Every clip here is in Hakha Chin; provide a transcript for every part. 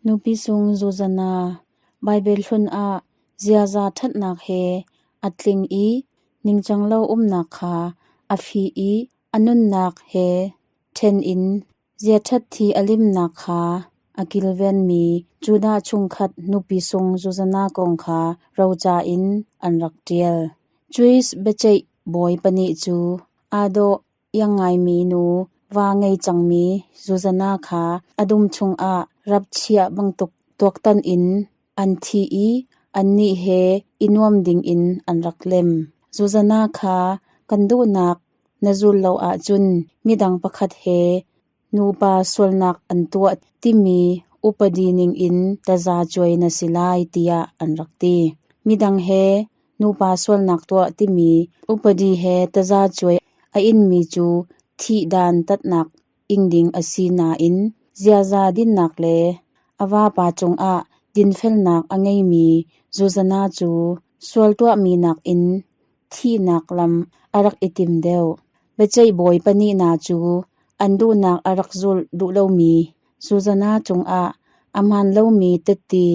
Nupi sung Zuzana, Baibal hlun ah ziaza ṭhatnak he a tling i ningcang lo umnak kha a fih i a nunnak he ṭhen in ziaṭhat thi a limnak kha a kilvenmi Judah chungkhat nupi sung Zuzana kong kha roca in an rak ṭial. Jewish biaceih bawi pahnih cu aa dawh iang ngaimi nu va ngei cangmi Zuzana kha a dum chungah rap chiah bantuk tuaktan in an thi i annih he i nuam dingin an rak lem. Zuzana kha kan duhnak na zul lo ahcun midang pakhat he nupa sualnak an tuah timi upadi ningin taza cuai na si lai tiah an rak ti. Midang he nupa sualnak tuah timi upadi he taza cuai a inmi cu thih dan tatnak ing ding a si nain ziaza dinnak le a vapa cungah dinfelnak a ngeimi Zuzana cu sual tuahmi nakin thihnak lam a rak i tim deuh. Biaceih bawi pahnih hna cu an duhnak a rak zulh duh lomi Zuzana cungah a hmaan lomi tehte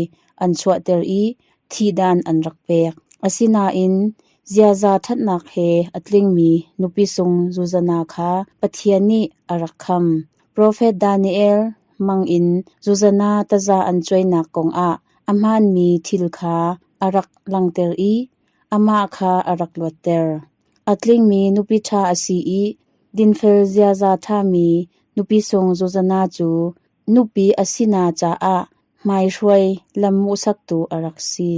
an chuahter i thihdan an rak pek. Asinain ziaza ṭhatnak he a tlingmi nupi sung Zuzana kha Pathian nih a rak kham. Profet Daniel mang in Zuzana taza an cuainak kongah a hmaanmi thil kha a rak langhter i amah kha a rak luatter. A tlingmi nupi ṭha a si i dinfel ziaza ṭhami nupi sung Zuzana cu nupi a si na caah hmaihruai lam hmuhsaktu a rak si.